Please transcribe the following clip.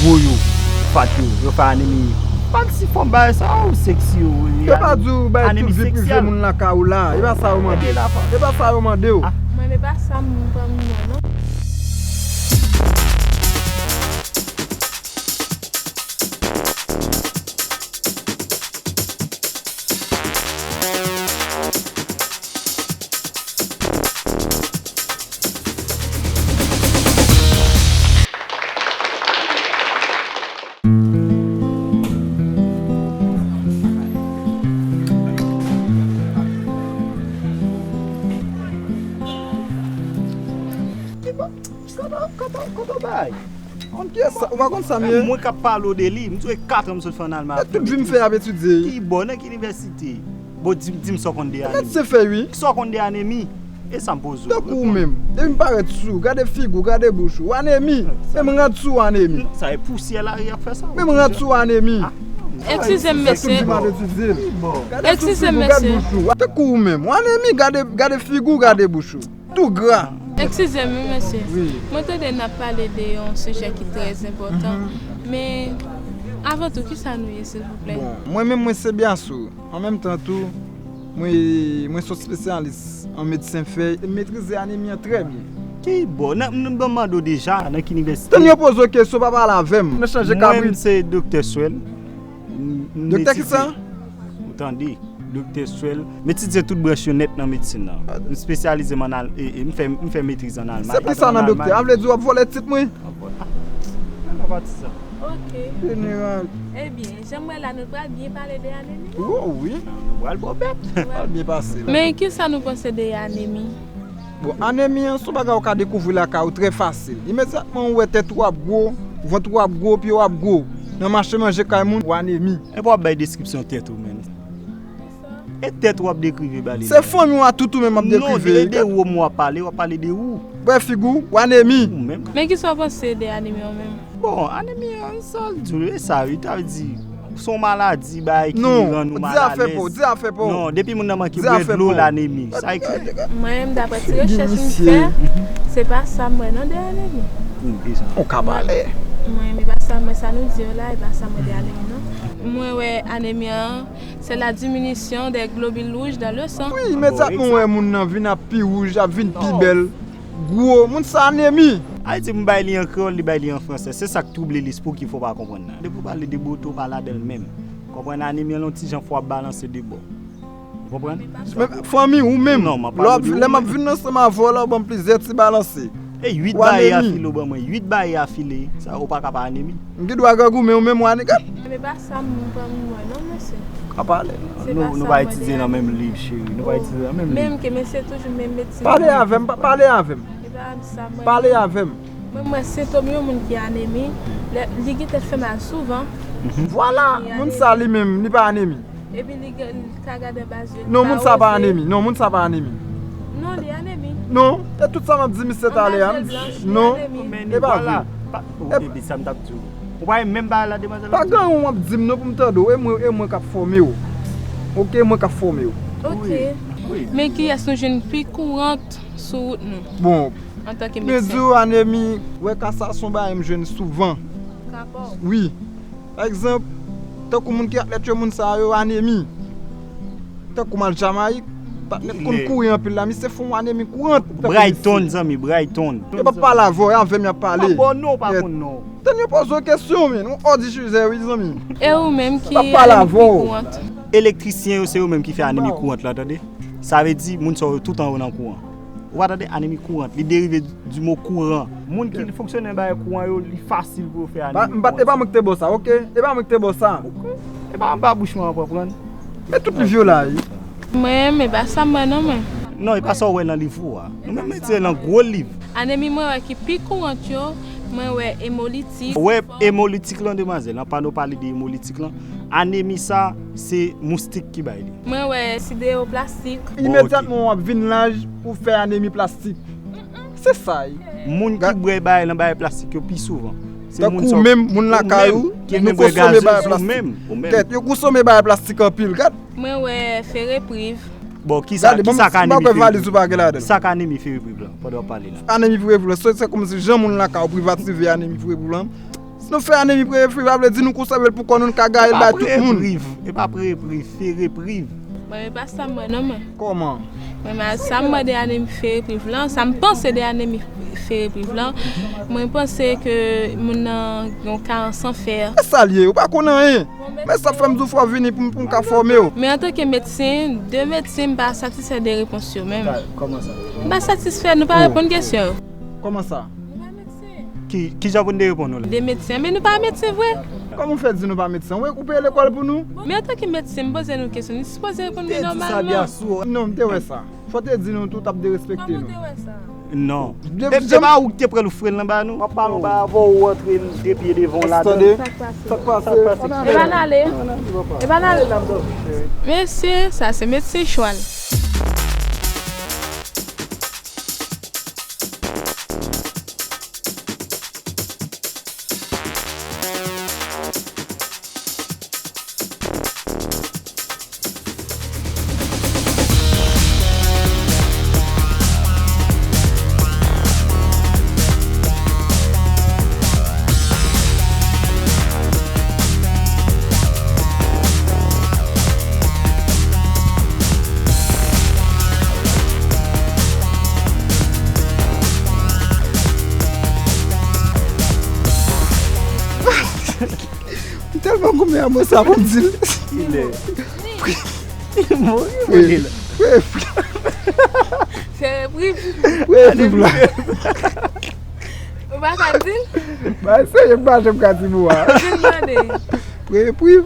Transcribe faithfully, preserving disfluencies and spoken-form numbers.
Gwo yo, fat yo, yo fè anemi. Pa m si fòm bagay sa ou seksi yo. Yo pa di w bay tout vi prive moun lakay ou la. E pa sa yo mande. E pa sa yo mande w. Mwen, e pa sa m pran m non. Kote, kote, kote w bay? Ou pa konn sa m ye? Mwen k ap pale w de li, m di w e kat an m sot fè ann Alman. E tout vi m fè ap etidye. Ki bò, nan ki inivèsite? Bon, di, di m sa w konn de anemi. Medsen fè wi. Sa w konn de anemi? E sa m poze w. Tankou w menm. Depi m parèt sou w, gade figi w, gade bouch ou. Anemi. Menm rad sou w anemi. Sa e pousyè lari ap fè sa. Menm rad sou w anemi. Eskize m, mesye. Eskize m, mesye. Tankou w menm. W anemi, gade, gade figi w, gade bouch ou. Tou gra. Eskize m, wi, mesye. Wi. Mwen tande n ap pale de yon sijè ki trè enpòtan. Men, avan tou, kisa nou ye, silvouplè? Bon, mwen menm, mwen se Byaso. An menm tan tou, mwen, mwen se yon espesyalis an medsen fè, e m metrize anemi an trè byen. Ki bò? Nan, m, m mande w deja, nan ki inivèsite? Tann yo poze w kesyon, pa pale avè m. Mwen chanje kabrit. Mwen, se Doktè Swèl. M, m Doktè kisa? Ou tande? Doktè Swèl. M etidye tout branch yo nèt nan medsin nan. M espesyalize m ann al-, e, e, m fè, m fè metriz ann Almay. Se ki sa nan doktè? A vle di w ap vòlè tit mwen? Mwen pa patizan. Ok. Jeneral. Ebyen, jan m wè la, nou pral byen pale de anemi. Wi, wi. Nou pral bò bèt. Nou pral byen pase la. Men ki sa nou panse de anemi? Bon, anemi an, se yon bagay ou ka dekouvri lakay ou trè fasil. Imedyatman ou wè tèt ou ap gwo, vant ou ap gwo, pye w ap gwo. Nan mache manje kay moun, ou anemi. Epi w ap bay deskripsyon tèt ou, menn. E tèt w ap dekrive ba li. Se fanmi w a tout ou menm ap dekrive. Non, e de ou m w ap pale, w ap pale de ou. Bwè figi w, w anemi. Ou menm. Men kisa w panse de anemi an menm? Bon, anemi an, sa l di w, e sa wi, ta vle di, se yon maladi, bagay ki rann ou malalèz. Di afè pa w, di afè pa w. Non, depi moun nan manke bwè dlo, l anemi. Sa e klè. Mwen menm, daprè ti rechèch m fè, se pa sa m wè non de anemi. Ou ka pale. Mwen menm, e pa sa m wè, sa nou di yo la, e pa sa m wè de anemi non. Mwen wè anemi an, c'est la diminution des globules rouges dans le sang. Wi, imedyatman w wè moun nan vin ap pi wouj, ap vin pi bèl, gwo, moun sa anemi. Ayiti, m bay li an kreyòl, li bay li an fransè. Se sa k twouble lespri w ki fè w pa konprann nan. Depi w pale de bote, w pa ladan l menm. Konprann, anemi an, yon ti jan fò w ap balanse de bò. Ou konprann? Men fanmi ou menm, lè m ap vin ansanm avè w la, ou ban m plizyè ti balanse. E uit baye afile ou ban mwen, uit baye afile, sa ou pa ka pa anemi. M gen dwa grangoumen ou menm ou anemi. Men pa sa m pran m wè non, mesye. Ka pale. Nou, nou pa etidye nan menm liv, cheri. Nou pa etidye nan menm liv. Menm ke mesye toujou menm medsin. Pale avè m, pa-, pale avè m. E pa sa mwen. Pale avè m. Mwen, mwen sentòm yon moun ki anemi, lè, li gentan fè mal souvan. Vwala, moun sa li menm, li pa anemi. Epi li gen, li ka gade anba zye l. Non, moun sa pa anemi. Non, moun sa pa anemi. Non, li anemi. Non, e tout sa m ap di misye talè a. Non, e pa vre. Epi sa m t ap di w. Ou pa menm bagay la, demwazèl. Pa gen anyen w ap di m non pou m tande w. E mwen, e mwen k ap fòme w. Oke, mwen k ap fòme w. Oke. Men kiyès nou jwenn pi kourant sou wout nou? Bon, antanke medsen. Men di w anemi, wè ka sa se yon bagay m jwenn souvan. Wi. Pa egzanp, tankou moun ki atlèt yo, moun sa yo anemi. Tankou m al Jamayik, patnè konn kouri anpil la, misye fè yon anemi kourant. Brighton, zanmi, Brighton. Yo p ap pale avè w, e avè m y ap pale. Tann yo poze w kesyon, men, ou òdi chizè, wi, zanmi. E ou menm ki anemi pi kourant? Elektrisyen yo, se yo menm ki fè anemi kourant la, tande. Sa vle di, moun sa yo tout anwo nan kouran. Ou pa tande anemi kourant, li derive di mo kouran. Moun ki fonksyone nan bagay kouran yo, li fasil pou yo fè anemi kourant. E pa mwen ki te ba w sa, oke? E pa mwen ki te ba w sa. E pa anba bouch mwen an pran pran. Men tout liv yo la, wi. Mwen, men pa sa mwen non, mwen. Non, e pa sa w wè nan liv ou a. Nou menm, nou tire nan gwo liv. Anemi mwen wè ki pi kourant yo, mwen wè emolitik. Wè emolitik lan, demwazèl, anvan nou pale de emolitik lan. Anemi sa, se moustik ki bay li. Mwen wè siderwoplastik. Imedyatman w ap vin laj, ou fè anemi plastik. Se sa wi. Moun ki bwè bagay lan bagay plastik yo pi souvan. Tankou ou menm, moun lakay ou, nou konsome bagay plastik. Tèt, yo konsome bagay plastik anpil. Gad. Mwen wè ferepriv. Bon, kisa, kisa k anemi ferepriv? Kisa k anemi ferepriv lan, pandan w ap pale la? Anemi ferepriv lan, se, se kòmsi jan moun lakay ou privative anemi ferepriv lan. Nou fè anemi Ferre Priv, sa vle di nou konsève l pou kò nou, n ka gaye l bay tout moun. Priv, e pa Ferre Priv, Ferre Priv. Mwen, men pa sa m wè non, mwen. Kòman? Mwen, men sa m wè de anemi Ferre Priv lan, sa m panse de anemi Ferre Priv lan, mwen panse ke moun nan gen yon karans an fè. E sa l ye, ou pa konn anyen. Men sa fè m di w fò w vini pou m, pou m ka fòme w. Men antanke medsen, de medsen, m pa satisfè de repons yo menm. Kòman sa? M pa satisfè, nou pa reponn kesyon yo. Kòman sa? Nou pa medsen. Ki, kijan pou n te reponn ou la? De medsen, men nou pa medsen vre. Kòman w fè di nou pa medsen? Ou, ou peye lekòl pou nou? Men antanke medsen, m poze nou kesyon, li sipoze reponn mwen nòmalman. Non, m te wè sa. Fò te di nou tou, t ap derespekte nou. Kòman w te wè sa? Non. E pa ou ki te pran loufre l nan ba nou? M ap pale yon bagay avè w, ou antre de pye devan w ladan. Tande? Sa k pase? Sa k pase? E pa n ale. E pa n ale. Mesye, sa se medsen chwal. M tèlman goumen a mo sa pou m di l. Kilè? Li mouri, mouri la. Ferre Priv. Ferre Priv la. Ou pa ka di l? Ba serye, m pa janm ka di mo a. Di l tande. Ferre Priv.